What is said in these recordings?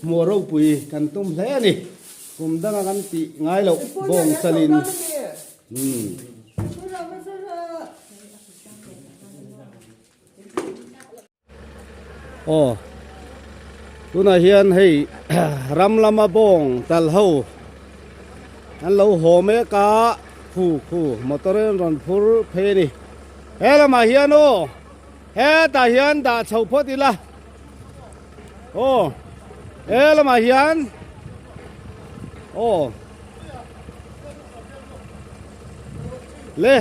Hmuh ropui kan tum hle a ni. Kum danga kan tih ngai loh bawng chalin. Umm. Aw tunah hian hei ram lama bawng tal ho an lo haw mek a khu khu motor in rawn phur phei a ni he lamah hian aw hetah hian dah chho phawt ila aw he lamah hian aw le.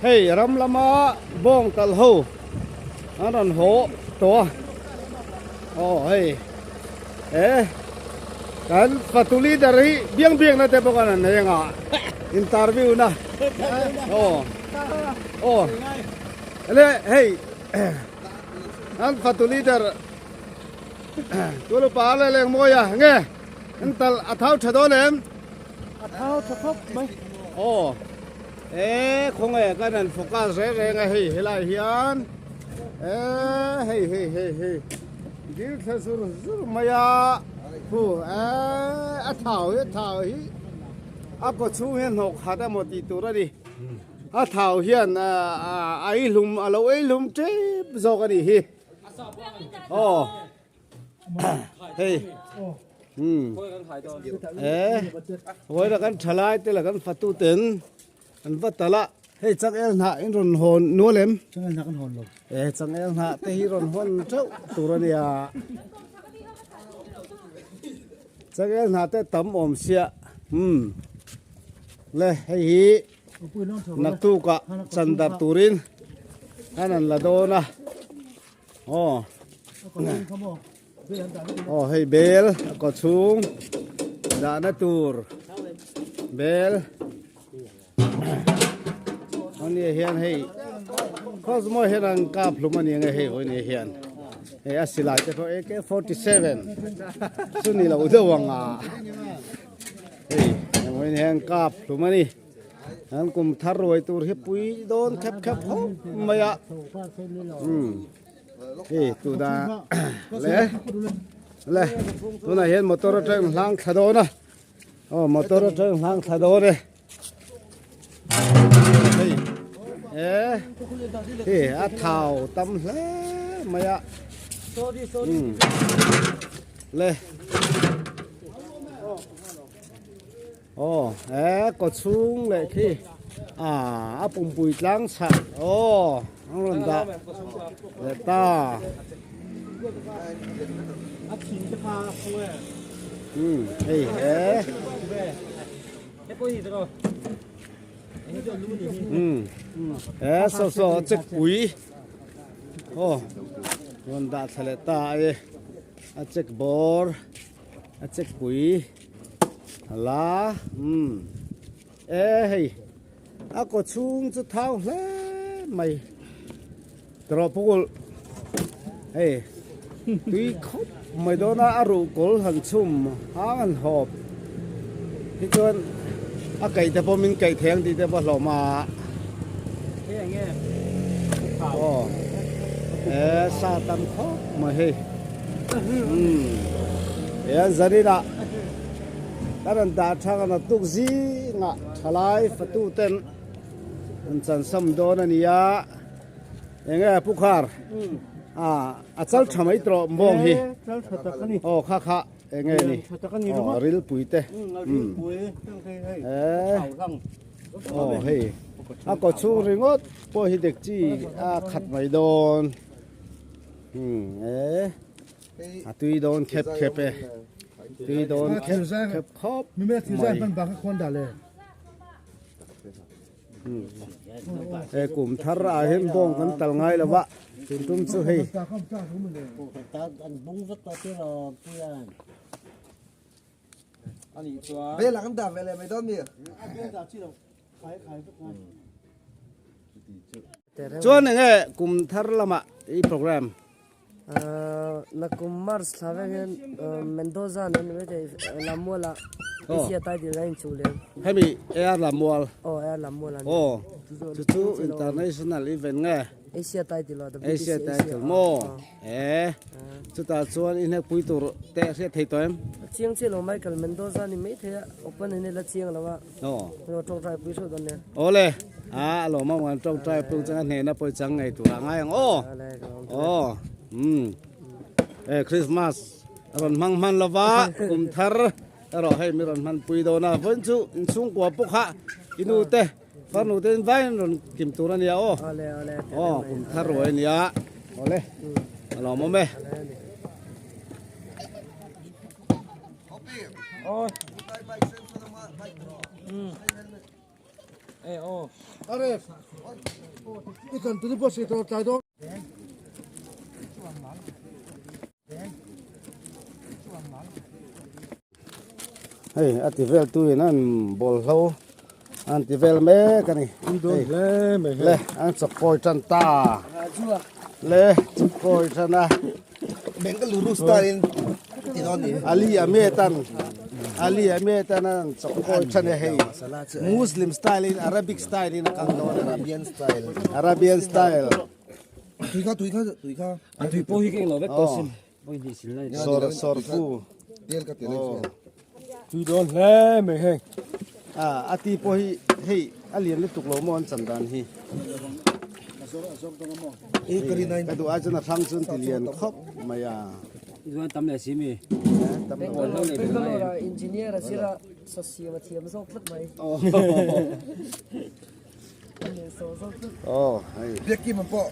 Hei ram lama bawng talh ho an rawn haw tawh a, aw hei he kan fatu leader hi biang biak na te bawk an nei anga interview na aw aw le hei an fatu leader tulu pa le leng mawi a nge an talh a thau tha dawn em a thau tha khawp mai aw. E khawnge kan han focus reng reng a hei helai hian e hei hei hei hei dil thla zur zur mai a khu e a thau hi a thau hi a kaw chhung hian hnawk khat emaw tih tur a ni a thau hian a ei hlum a lo ei hlum tep zawk a nih hi aw. Hei e vawiin kan thalai te leh kan fatu ten an va talh a hei changel hnah in rawn hawn nual em changel hnah kan hawn lo e changel hnah te hi rawn hawn teuh tur a nia changel hnah te tam awm sia umm le hei hi naktukah chan darh turin an han la dawn a. Aw aw hei bel a kaw chhung dahna tur bel ania hian hei cosmo hian an kap hlum ani ang e hei vawiin hian hei a silai te pawh AK47 chu ni lo deuh ang a hei vawiin hian kap hlum ani. An kum thar ruai tur hi pui dawn khep khep khawp mai a umm hei tuna le le tunah hian motor atang hlang thla dawn a aw motor atang hlang thla dawn e hei e hei a thau tam hle mai a umm le. Aw he kaw chhung leh khi ah a pumpui tlang chhah aw an rawn dah leh ta umm hei he umm he saw saw check pui aw rawn dah thla leh ta e a check bawr a check pui. La umm e hei a kaw chhung chu thau hle mai tawrh pukul hei tui khawp mai dawn a a ruh kawl han chhum hang han hawp hi chuan a kaih te pawh min kaih thei ang tih te pawh a hlawm a aw e sa tam khawp mai hei umm he zanin ah kan rawn dah thang a naktuk zingah thalai fatu ten an chansam dawn a ni a eng nge pu khar ah a chal tha mai tawh bawng hi aw kha kha eng nge ni aw rilpui te umm aw hei a kaw chhung ringawt pawh hi dek chi a khat mai dawn. Umm e a tui dawn khep khep e tui dawn khep khep khawp mai he kum thar ah hian bawng kan tal ngai lo va tun tum chu hei Chuan enge kum thar lamah i program? Na kum March thla vek hian Mendoza nen ni maithei Lammualah Asia title a inchuh leh. Hemi AR Lammual? Aw AR Lammual a ni. Aw chu chu international event nge? Asia title a WBC Asia title maw? E chutah chuan i hnek pui tur te hriat thei tawh em? A chiang chiah lo Michael Mendoza ni mai thei a opponent hi la chiang lo a. Aw. Ro tawngtai pui hreuh dawn nia. Awle a a lawm ang an tawngtai pui changa hnehna pawh i chang ngei tur a ngai ang aw. Aw umm e Christmas a rawn hmang hman lova kum thar erawh hei mi rawn hman pui dawn a vawiin chu inchhungkua pawh kha i nu te Farnu te in vaiin rawn kim tur a nia aw. Aw kum thar ruai a nia. Awle a lawmawm e. Hei a ti vel tu in an bawlhlo an ti vel mek a ni hei le an chawkkawi tan ta le chawkkawi tan a Bengaluru style in ti dawn ni Ali Ahmed an Ali Ahmed an an chawkkawi tan a hei Muslim style in Arabic style in a kal dawn a ni Arabian style Arabian style tui kha tui kha tui kha A tui pawh hi ka englo vek tawh sin. Pawh hi sil lai. Sawr sawr fu. Tel ka tel ai. Tui dawn hle mai heng. A a ti pawh hi hei a lian lutuk lo maw an chan dan hi. E ka rin ai. Ka duh ai chuan a hrang chuan ti lian khawp mai a. Chuan tam leh si mi. Bangalore ah engineer a zir a sasiam a thiam zawk tlat mai. Biakkim ang pawh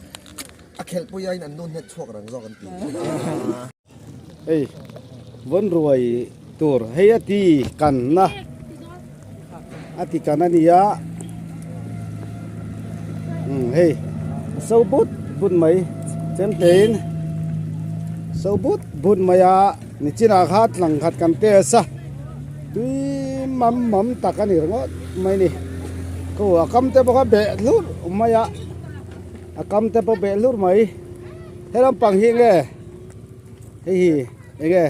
a khelh pui aiin an nu hnet chhuak rang zawk an ti. Hei vawn ruai tur hei a ti kanna a ti kan a nia umm hei a so but but mai chemtein so but but mai a nichinah kha tlang khat kan test a. Tui mam mam tak a ni ringawt mai ni khu a kam te bawk a beh hlur mai a a kam te pawh beh hlur mai he lampang hi enge hei hi enge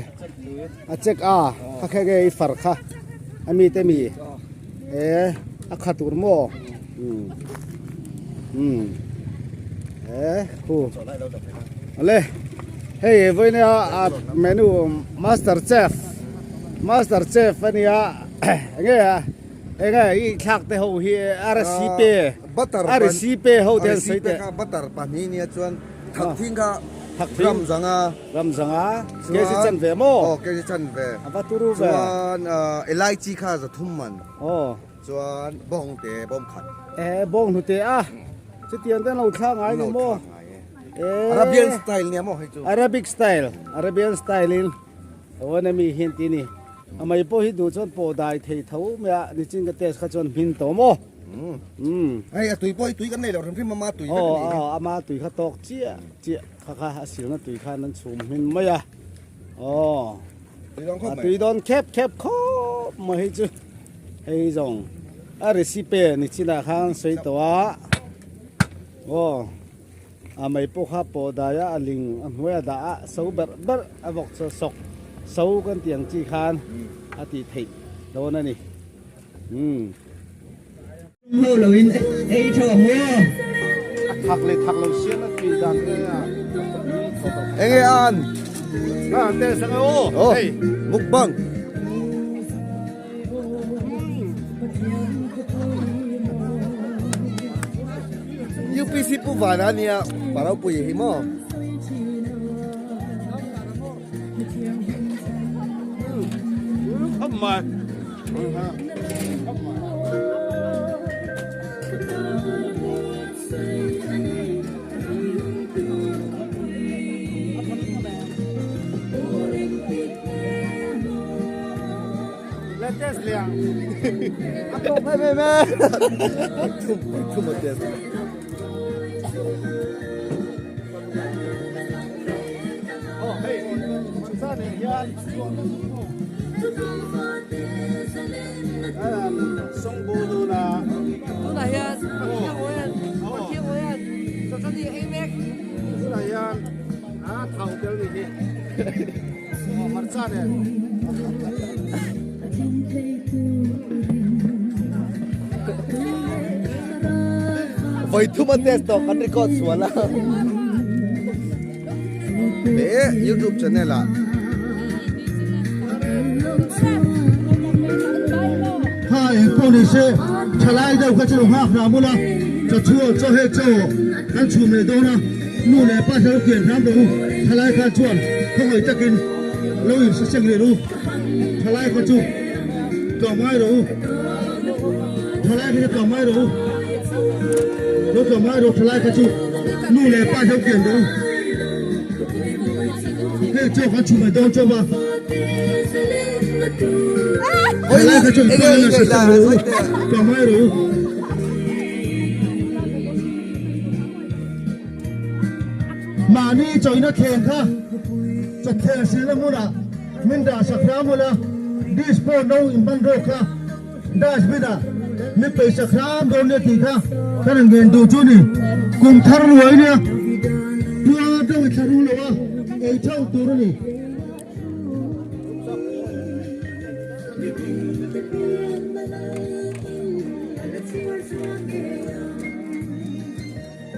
a check a kha kha enge i far kha a mi te mi e a kha tur maw um um e khu awle hei vawiin a menu master chef. Master chef a nia enge a enge i thlak te ho hi a recipe butter a recipe ho te an sawi teh kha butter pahnih nia chuan thak thing kha thak thing ram zanga ram zanga kg chan ve maw aw kg chan ve a va turu ve chuan elaichi kha za thum man aw chuan bawng te bawm khat e bawng hnute a chutiang te an lo thla ngai ni maw e Arabian style nia maw hei chu Arabic style Arabian style in Awn ami hian ti ni. A mai pawh hi duh chuan pawh dai thei tho mai a, nichin ka test kha chuan hmin tawh maw? Umm. Hei a tui pawh hi tui kan nei lo hrim hrim ama tui vek a ni. Aw aw ama tui kha tawk chiah chiah kha kha a silna tui khan an chhum hmin mai a. Aw. Tui dawn khawp mai. A tui dawn khep khep khawp mai hei chu. Hei zawng a recipe nichinah khan sawi tawh a. Aw. A mei pawh kha pawh dai a, a ling a hnuai a dah a, so berh berh a vawk chu sawk so kan tih ang chi khan a tih theih dawn a ni. Umm. Ho lo in ei tha ang maw? A thak leh thak lo siam a tui dan te a. Enge an? A te sang e aw. Oh, mukbang. UPC pu vana nia parau pui hi maw. Khop mai. Latest liang. A tawp em em e. Thum thum a test. Oh hey, mansa ne hian. Song bu du na. Tunah hian Pathian Oian, Pathian Oian, Chawchani ei mek. Tunah hian a thau tel ni hi. Hmarcha nen. Vawi thum a test tawh kan record sual a. He YouTube channel ah. Kha eng pawh ni se thalai deuh kha chu lo nghak hram ula, chaw chhu aw chaw hei chaw kan chhum leh dawn a, nu leh pa hlo kian hram rawh u, thalai kha chuan khawngaih takin lo inhre seng rih ru, thalai kha chu tlawm ngai rawh u, thalai kha chu tlawm ngai rawh u, lo tlawm ngai rawh thalai kha chu nu leh pa hlo kian rawh u. Hei chaw kan chhum leh dawn chauh a. Thalai kha chuan kawng in a hre sak rawh u, tlawm ngai rawh u. Mahni chawina thleng kha chawthleng silna hmunah min dah sak hram ula, dish pawh no inban rawk kha dustbin ah min peih sak hram dawn nia tih kha ka rawn ngen duh chu ni. Kum thar ruai nia tua tawng i thla ru lo a, ei theuh tur a ni.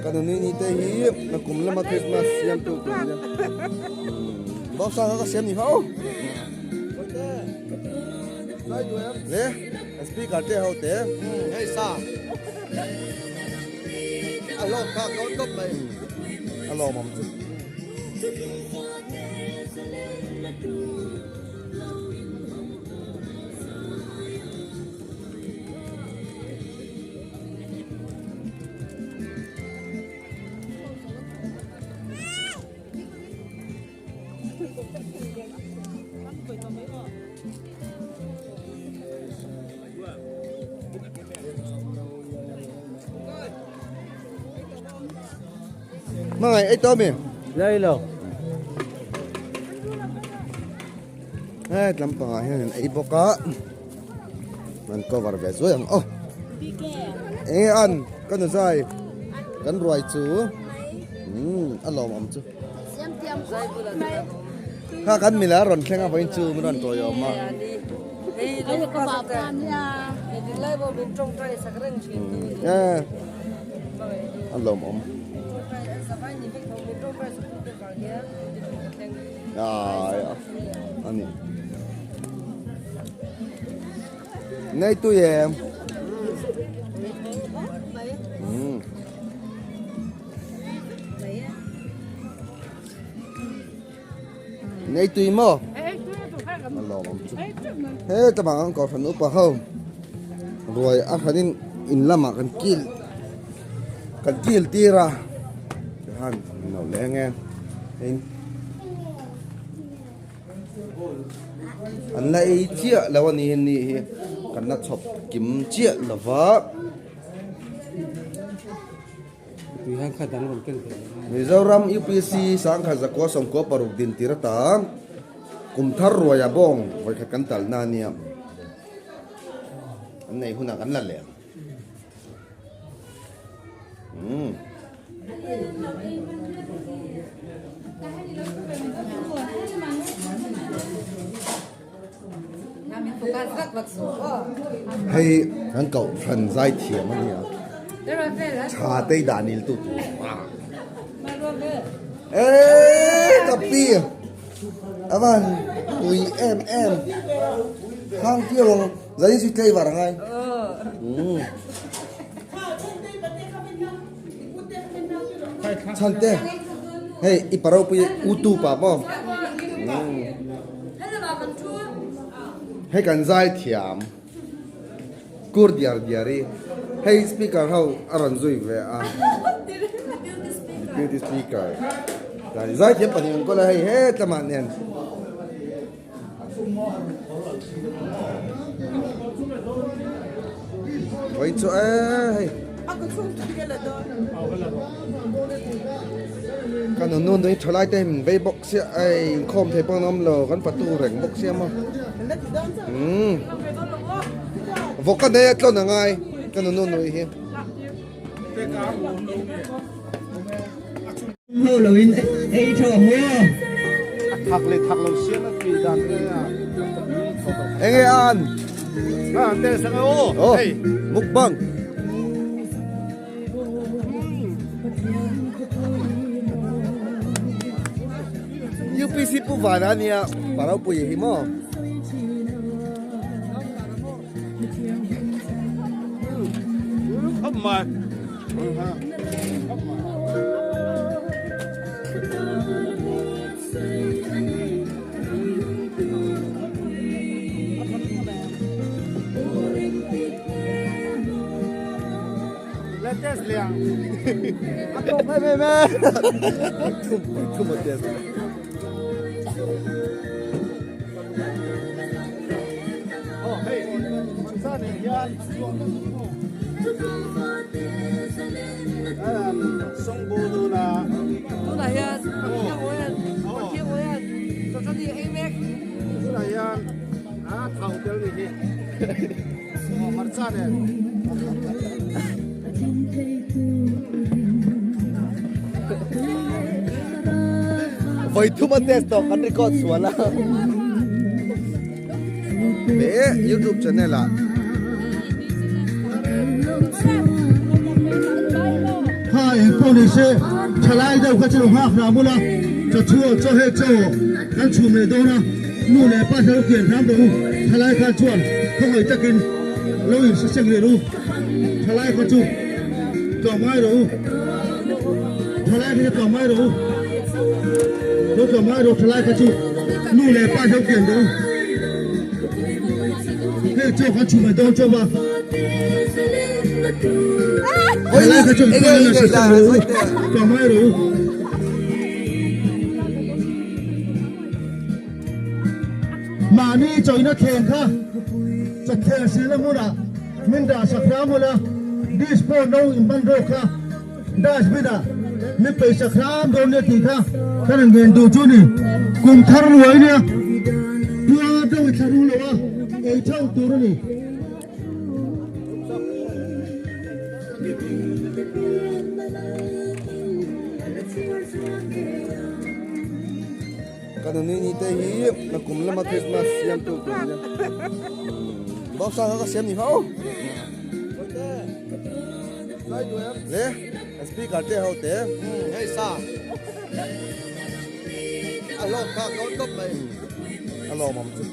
Ka nunui ni te hi na kum lama Christmas siam tu tur nia. Box ah ka siam ni ho. Le speaker te ho te. Hei sa. A lawm kha kawn tawp mai. A lawm awm chu. Hmangaih ei tawh mi? Lei lo. He tlampangah hian an ei bawk a. An cover ve zuai ang aw. Enge an ka nu zai kan ruai chu a lawm awm chu. Kha kan mila rawn thleng a vawiin chu min rawn tawi awm a. A lawm awm. A ni. Nei tui em? Nei tui maw? A lawm awm chu. He tlabang ang kohhran upa ho ruai a hranin in lamah kan kil kan kil tir a tikhan an lo leng e hei an la ei chiah lo a ni ni hi kan la chhawp kim chiah lo va. Mizoram UPC Sangkhat Zakua Sawmkua paruk din tir ata kum thar ruaia bawng vawikhat kan talna a nia. An nei hunah kan la leh ang. Umm. Hei kan kohhran zaithiam a nia tha tei dah nil tu tur eee ka pi avan pui em em hang piau ang zai zui tlei var angai chhante hei i paropui u tu pa maw. Hei kan zai thiam kur diar diar i hei speaker ho a rawn zui ve a deputy speaker zai thiam pahnih an kawl a hei hetlamah nen Vawi chu e hei. Ka nu nu nui tha lai te min vei bawk sia ei inkhawm thei pawh an awm lo kan patu reng bawk sia maw. Umm vawk ka nei a tlawn a ngai ka nu nu nui hi. Ho lo in ei tho ang maw. A thak leh thak lo siam a tui dan te a. Enge an? Ha te sang o. Oh, mukbang. vana nia paropui hi maw. Tunah hian Pathian hian Pathian hian chawchawlh hi ei mek. Tunah hian a thau tel ni hi. Hmarcha nen. Voi thum a test tawh kan record sual a. He YouTube channel ah. Kha eng pawh ni se thalai deuh kha chu lo nghak hram ula chawchhuah chaw he chaw kan chhum leh dawn a nu leh pa hlo kian hram rawh u thalai khan chuan khawngaih takin lo in saseng leh rawh u thalai kha chu tlawm ngai rawh u thalai kha chu tlawm ngai rawh u lo tlawm ngai rawh thalai kha chu nu leh pa hlo kian rawh u. Hei chaw kan chhum mai dawn chauh a. Helai kha chuan kawng in a sa sak rawh u, tlawm mai rawh u. Mahni chawina thleng kha chawthleng silna hmunah min dah sak hram ula, dish pawh no inban rawk kha dustbin ah min peih sak hram dawn nia tih kha ka rawn ngen duh chu ni. Kum thar ruai nia tua deuh i thla ru lo a, ei theuh tur a ni. Ka nuni ni te hi na kum lama Christmas siam tu tur nia. Box ah ka siam ni ho. Le speaker te ho te. Hei sa. A lawm kha kawn tawp mai. A lawm awm chu.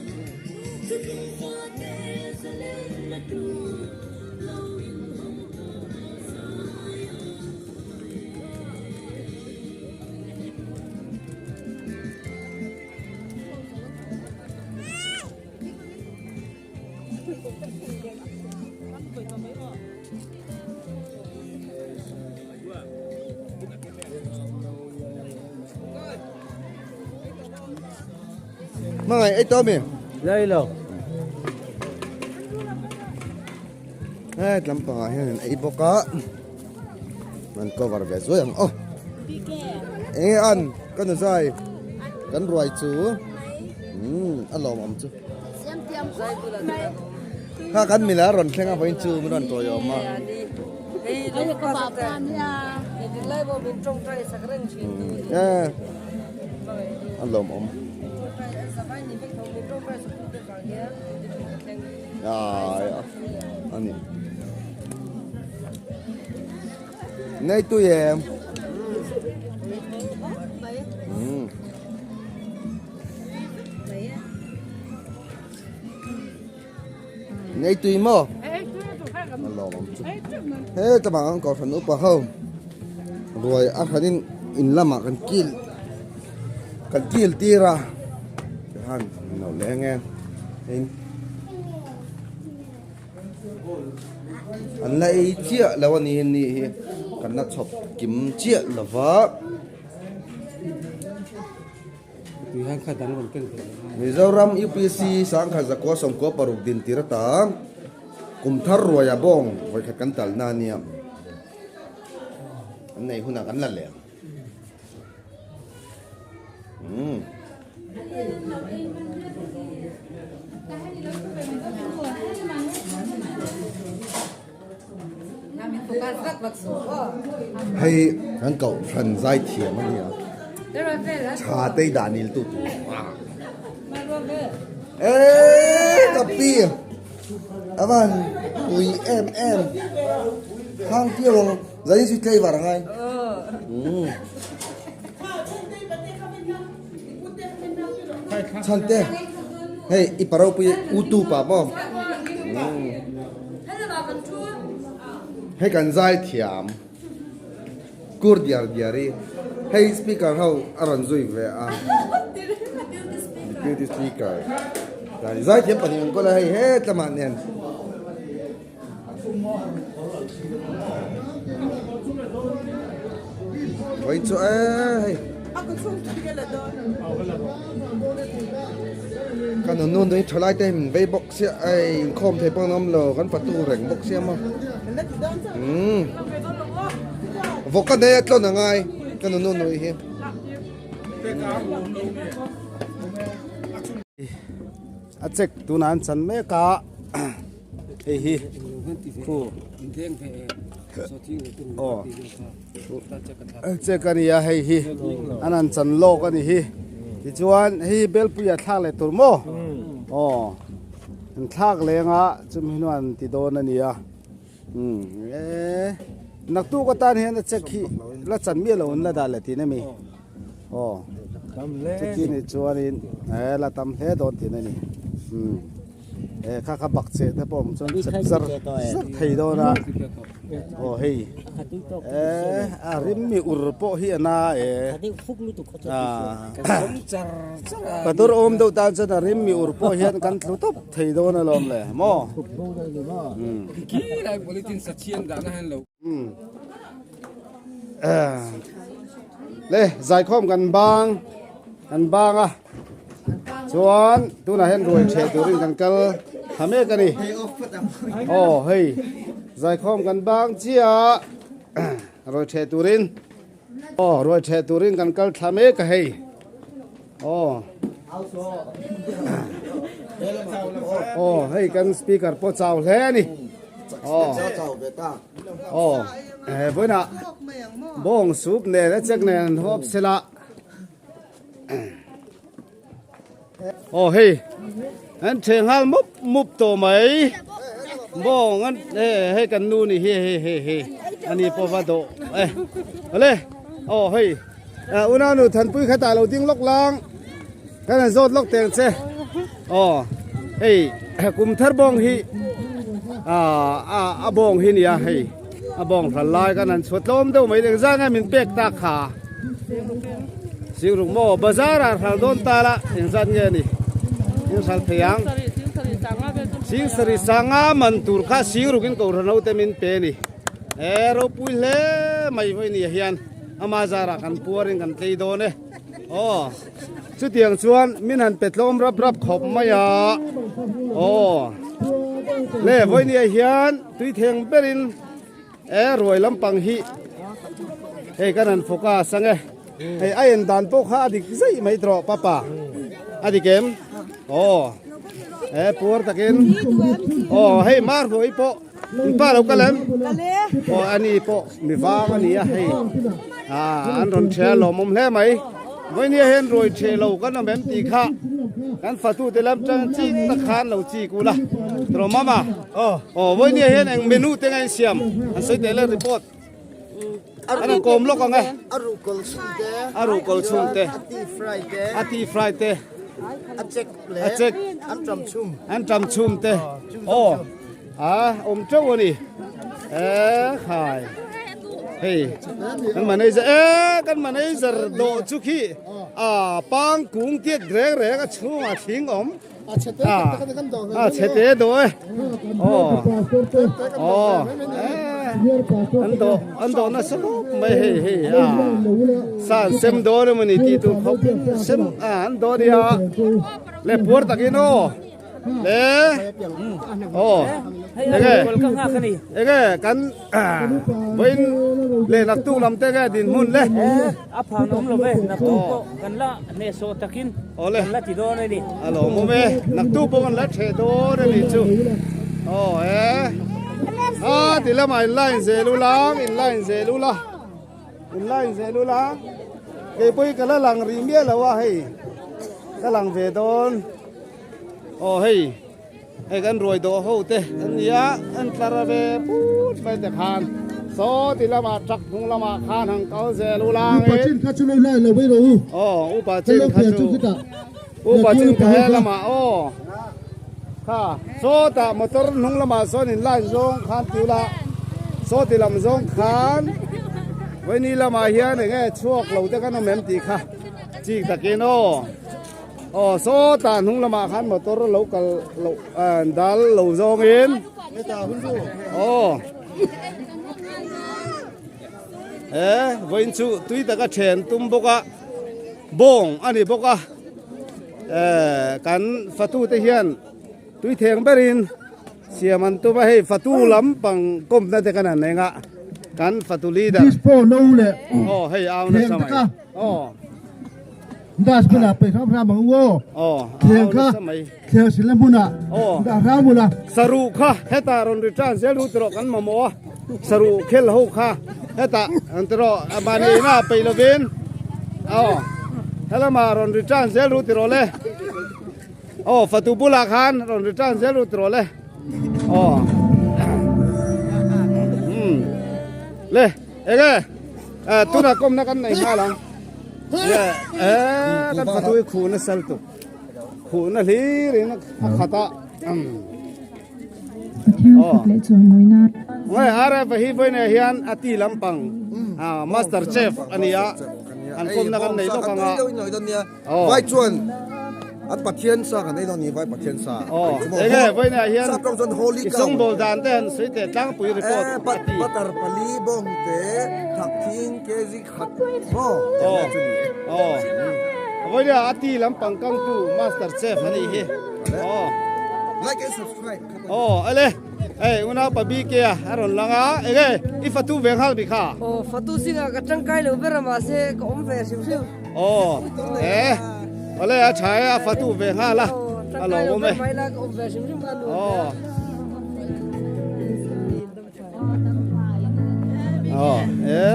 Hmangaih ei tawh mi? Lei lo. He tlampangah hian an ei bawk a. An cover ve zuai ang aw. Enge an ka nu zai kan ruai chu a lawm awm chu. Kha kan mila rawn thleng a vawiin chu min rawn tawiawm a. A lawm awm. A ni. Nei tui em? Nei tui maw? A lawm awm chu. He tlangah an kohhran upa ho ruai a hranin in lamah kan kil kan kil tir a tikhan an lo leng e hei an la ei chiah lo a ni ni hi kan la chhawp kim chiah lo va. Mizoram UPC Sangkhat Zakua Sawmkua Paruk din tir ata kum thar ruaia bawng vawikhat kan talna a nia. An nei hunah kan la leh ang. Umm. Hei kan kohhran zaithiam a nia tha tei dah nil tu tur eee ka pi avan pui em em hang piau ang zai zui tlei var angai umm. Chhante hei i paropui u tu pa maw hei kan zai thiam kur diar diar i hei speaker ho a rawn zui ve a deputy speaker zai thiam pahnih an kawl a hei hetlamah nen. Vawi chu e hei. Ka nun nun hi thalai te min vei bawk sia ei inkhawm thei pawh an awm lo kan fatu reng bawk sia maw. Umm vawk ka nei a tlawn a ngai ka nun nun hi. A check tunah an chan mek a. Hei hi khu aw check a ni a hei hi an han chan lawk a ni hi tichuan hei hi belpui a thlak leh tur maw aw an thlak leng a chumi hnuah an ti dawn a ni a umm eee naktuk atan hian a check hi la chan miah lo an la dah leh thin a mi aw chuti nih chuanin eh la tam hle dawn thin a ni umm. Eh kha kha bak cheh te pawh awm chuan chep zar zar thei dawn a aw hei eh a rim mi ur pawh hi a na eh patur awm deuh tan chuan a rim mi ur pawh hian kan tlu tawp thei dawn alawm le maw le zaikhawm kan bang kan bang a. Chuan tunah hian ruai ṭheh turin kan kal tha mek a ni. Aw hei zaikhawm kan bang chiah ruai ṭheh turin aw ruai ṭheh turin kan kal thla mek a hei aw aw hei kan speaker pawh chau hle a ni aw aw vawiinah bawng sup nen a chek nen an hawp sela. Aw hei an ṭheh nghal mup mup tawh mai bawng an hei kan nu ni hi hei hei hei ani pawh va dawh e awle aw hei unau nu thanpui kha tah lo ding lawk lang kan han zawt lawk teng che aw hei kum thar bawng hi a bawng hi nia hei a bawng hral lai kan han chhuat tlawm deuh mai engzah nge min pek tak kha. Singruk maw bazar ah hral dawn ta la engzat nge ni in hral thei ang Singsarih sanga man tur kha singruk in kohhran ho te min pe ni e ropui hle mai vawi ni ah hian ama zarah kan puar in kan tlei dawn e aw chutiang chuan min han pe tlawm rap rap khawp mai a aw le vawi ni ah hian tui theng berin E ruai lampang hi hei kan han focus ang e hei a en dan pawh kha a dik zeih mai tawh papa a dik em aw e puar takin aw hei mar ruai pawh in pa lo kal em aw ani pawh mi vang a ni a hei ah an rawn ṭheh a lawmawm hle mai vawinia hian ruai ṭheh lo kan awm em tih kha kan fatute lam ṭang chik tak khan lo chik ula tawh mama. Aw vawinia hian eng menu te nge an siam an sawi teh le report an rawn kawm lawk ang e A ruhkawl chhung te a ruhkawl chhung te a tea fry te a tea fry te a check le a check an tam chhum an tam chhum te aw a awm teuh a ni e khai hei kan manager e kan manager dawh chu khi a pang kung tiat reng reng a chhungah thing awm A chhe te dawh e aw aw an dawh an dawh nasa khawp mai hei hei a sa an sem dawn emawni tih tur khawp sem a an dawh ania le puar takin aw le aw enge enge kan vawiin leh naktuk lam te nge dinhmun le a phan awm lo ve naktuk pawh kan la hnehsawh takin kan la ti dawn a ni. A lawmawm e, naktuk pawh kan la ṭheh dawn a nih chu. Aw e, a ti lamah in line zel u lang, in line zel u la, in line zel u la. Kei pawh hi ka la lang rih miah lo a hei, ka lang ve dawn. Aw hei. Hei kan ruai dawh ho te an ni a, an tlar a ve put mai te khan saw ti lamah truck hnung lamah khan han kal zel u lang Upa chin kha chu lo lai lo mai rawh u. Aw upa chin kha chu. Upa chin ka he lamah aw kha sawtah motor hnung lamah sawn in line zawng khan ti ula sawti lam zawng khan vawiini lamah hian eng nge chhuak lo te kan awm em tih kha chik takin aw aw sawtah hnung lamah khan motor lo kal loh dal lo zawngin aw. He vawiin chu tui taka then tum bawk a bawng a ni bawk a eh kan fatu te hian tui theng berin siam an tum a hei fatu lampang kawmna te kan han eng a kan fatu leader Dispo no leh aw hei au nasa mai aw. Dustbin ah peih hram hram ang u aw. Aw, Thleng kha thleng sin la hmunah dah hram ula. Saruh kha hetah rawn return zel ru tawh kan mamawh a, saruh khel ho kha hetah an ti rawh mahni inah peih lovin aw helamah rawn return zel ru ti rawh le aw fatu bulah khan rawn return zel ru ti rawh le aw um le enge tunah kawmna kan nei nghal ang. Kan fatu hi khuhna sal tuk khuhna hlir in a khat a ngai ara pa hi voine hian a ti lampang master chef ania an kawmna kan nei lawk anga vai chuan an pathian sa kan ei dawn ni vai pathian sa enge voine hian i sawngbawl dan te han sawi teh tlangpui report butter pali bawng te thak thing kg Vawinia a ti lampang kangtu master chef a nih hi. Aw. Like and subscribe. Aw ale. Ei unau pa BK a a rawn lang a. Enge i fatu ve nghal mi kha. Aw fatu zinga ka tangkai lo ber a mahse ka awm ve hrim hrim. Aw e ale a tha e a fatu ve nghal a. A lo awm e. Ka awm ve hrim hrim kha nu. Aw. Aw e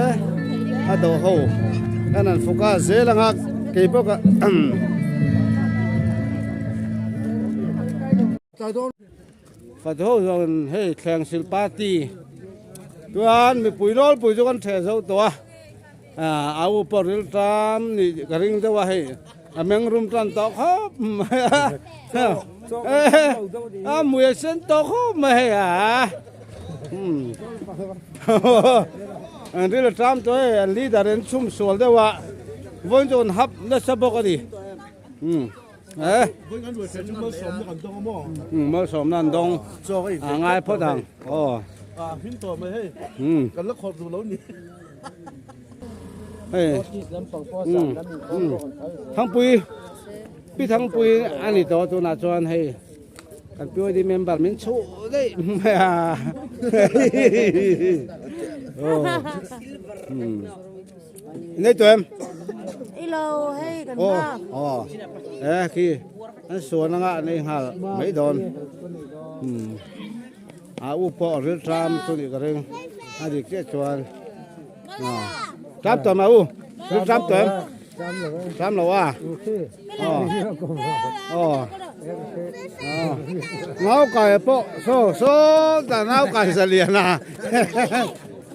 a dawh ho kan han fuk a zel anga kei pawh ka Fat ho zawng hei thleng sil party chuan mipui nawlpui chu kan ṭheh zo tawh a a u pawh rilṭam nih ka ring deuh a hei. A meng rum tan tawh khawp mai a a mui a sen tawh khawp mai hei a an ril a ṭam tawh hei an leader in chhum sual deuh a vawiin chu an hap nasa bawk a ni e malsawmna an dawng a ngai phawt ang aw hei Thangpui Pi Thangpui a ni tawh tunah chuan hei kan POD member min chhuh daih mai a nei tawh em ilo hei kan nghak aw e khi an suan anga nei nghal mai dawn a u pawh ril tram chu nih ka ring a dik chiah chuan tram tawh ma u ril tram tawh em tram lo a aw aw nau kai pawh saw saw ta nau kai zalian a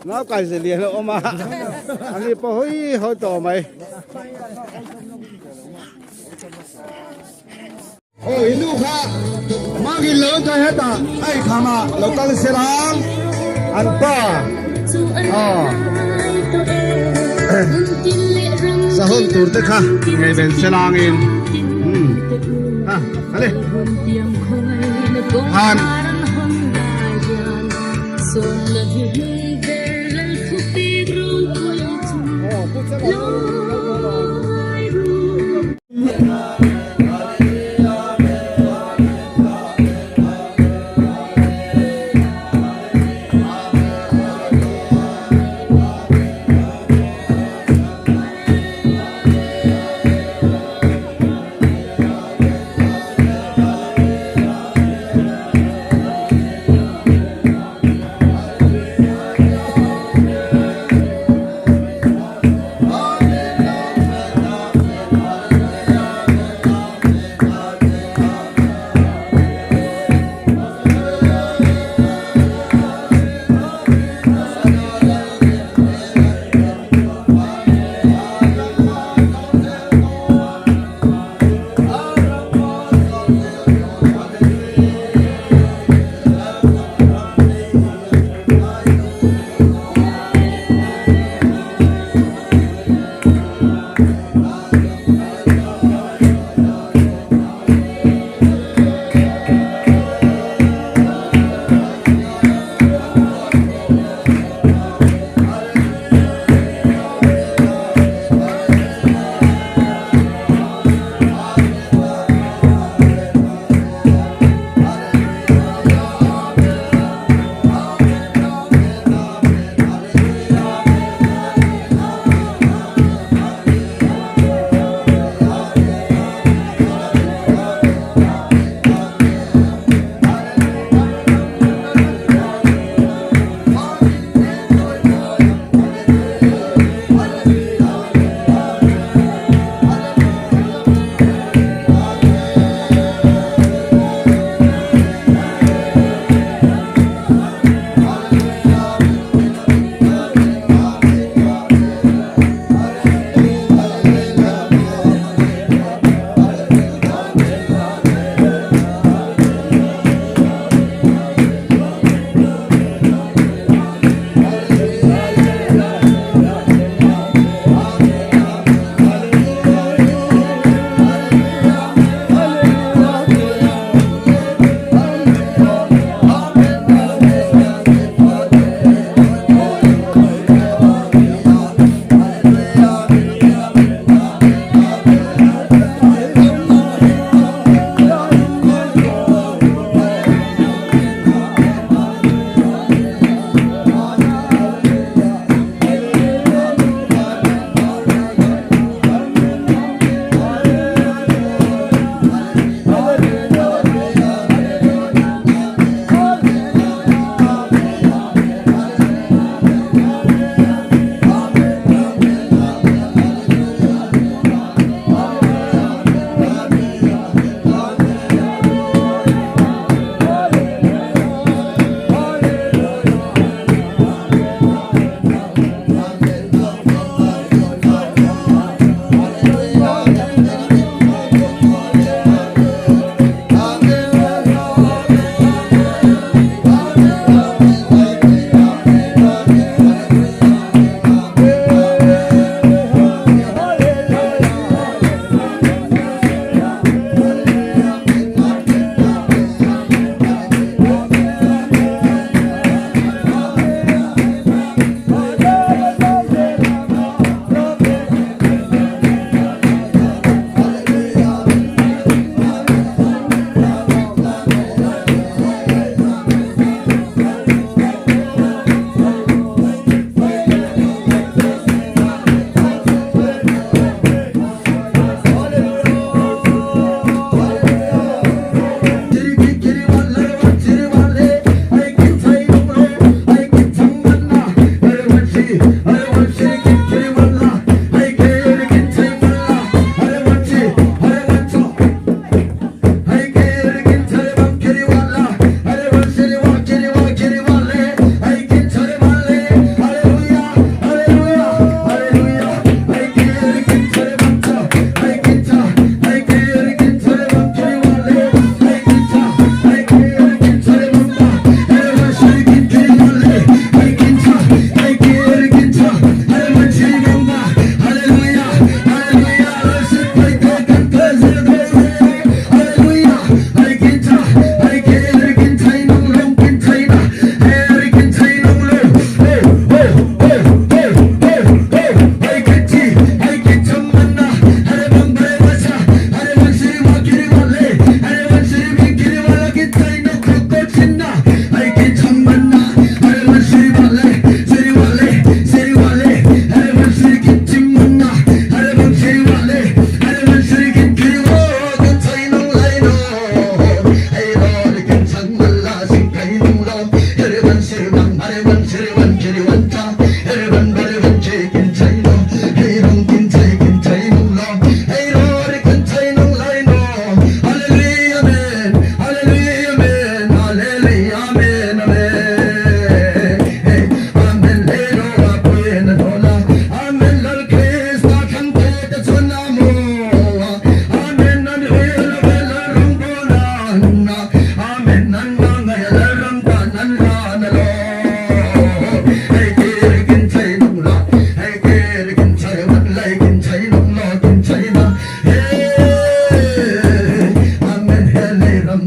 nau kai zalian a awm a ani pawh hawi hawi tawh mai. Aw i nu kha mangin lo ka heta ai khama lo kal selang an pa aw sahun tur te kha ngei ben selang in ha ale han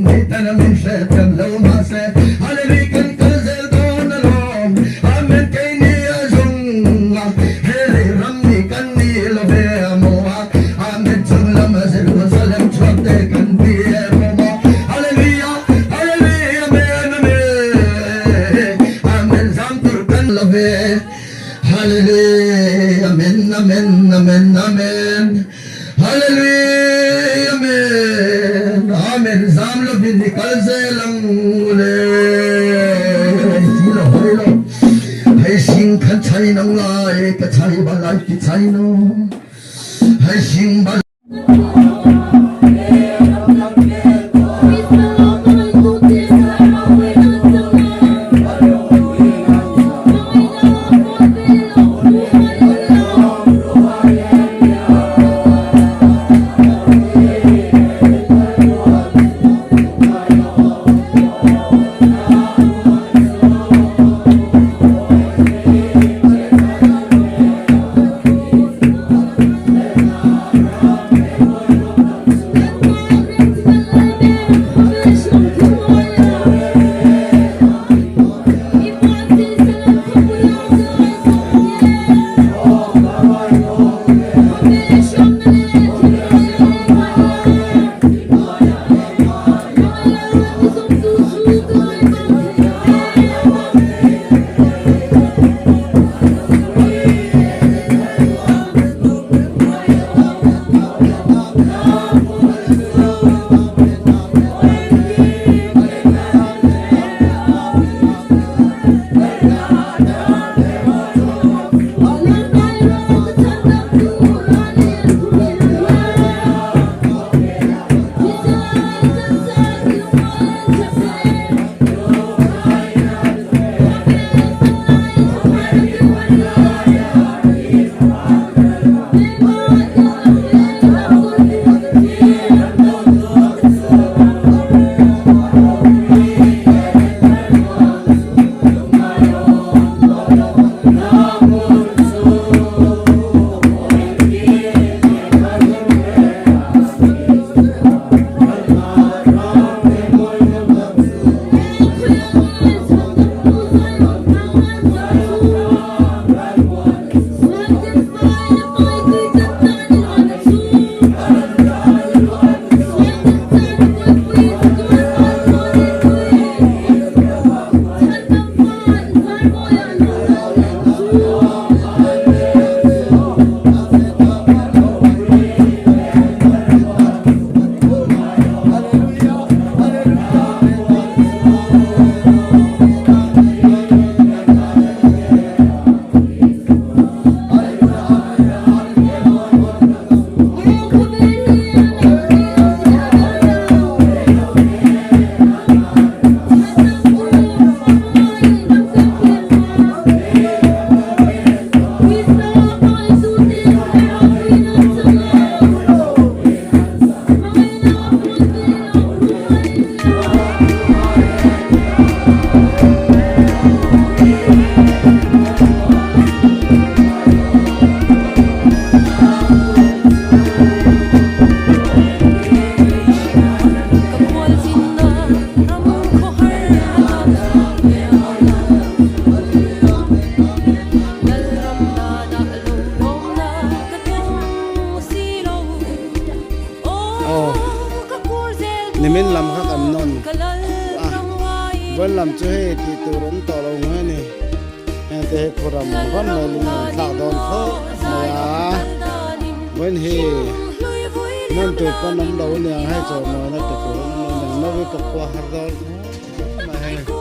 Miten min hrethiam lo mahse Hallelujah kan kal zel dawn alawm Amen keini a zawng a he lei ram ni kan ni lo ve a maw a Amen chung lam a Jerusalem chhuak te kan ni e maw maw Hallelujah Hallelujah Amen Amen Amen zam tur kan lo ve Hallelujah Amen Amen Amen Amen Hallelujah Amen Amen zam lovin i kal zel ang le Ti lo hoi lo Hei sing khan chai nang lai ka chai ba lai ti chai no Hei sing ba Aw nimin lam kha kan nawn a vawiin lam chu hei tih tur awm tawh lo mai a ni heng te hi khuram ram mai lung an thlak dawn khawp mai a vawiin hi nawn tur pawn awm lo aniang hei chawhmawina pe tur awm lo aniang nawi pawh khua har dawn khawp mai hei hian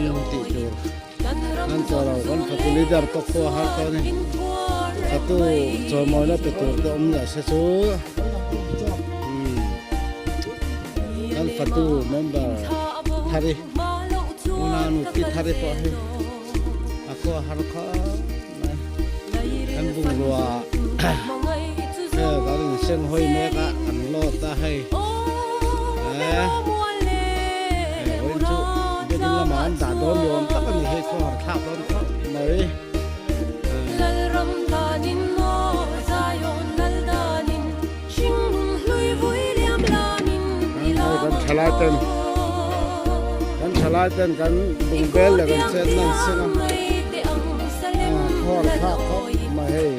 umm tih tur. An chaw lo kan fatu leader pawh khua har tawh a ni. Fatu chawimawina pe tur te awm leh se chu kan fatu member thari unau pi thari pawh hi a khua har khawp mai. Kan bungrua hei kan inseng hawi mek a an load a hei. Hei vawiin chu biakin lamah an dah dawn ni awm tak a ni hei khawhar thlak dawn khawp mai. thalai ten kan thalai ten kan bungbel leh kan chetna an seng a khaw an thlak khawp mai hei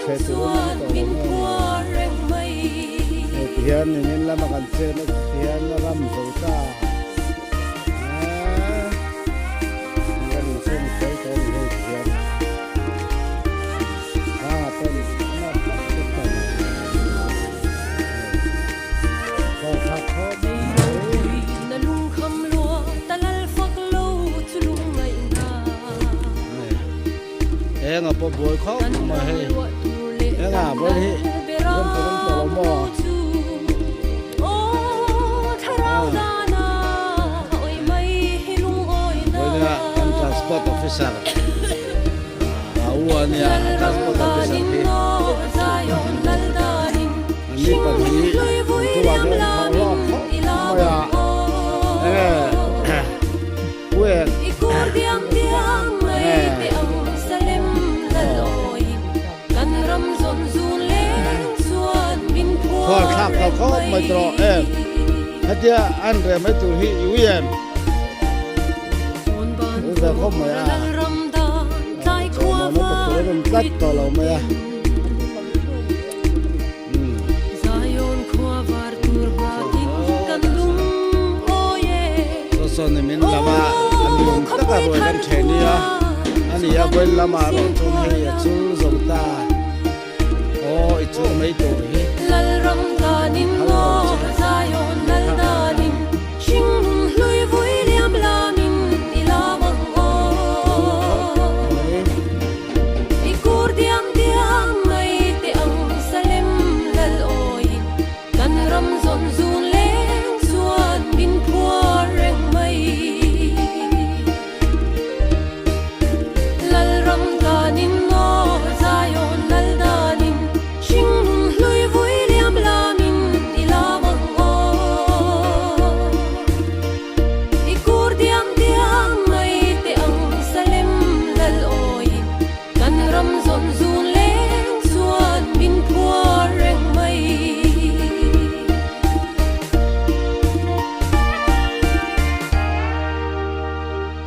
chhe tur an awm tawh lo mai a ni hei ti hian nimin lama kan chetna ti hian a ram zo ta eee kan insum fel tawh a ni hei ti hian. Enga pawh buai khawp mai hei enga buai hi rawn ti rawn tawh lo maw vawiina kan transport officer A u a nia a transport officer hi an ni pahnih an thu ah hian an thawh hlawk khawp mai a enge u eng enge khual thlak tawh khawp mai tawh em hetia an reh mai tur hi i ui em. Ui ve khawp mai a. Chawhmawna ta tur an awm tlat tawh lo mai a. Saw saw ni min lam a a lung taka ruai kan then nia a ni a vawi lamah erawh chuan hei a chul zo ta aw i chul mai tur hi.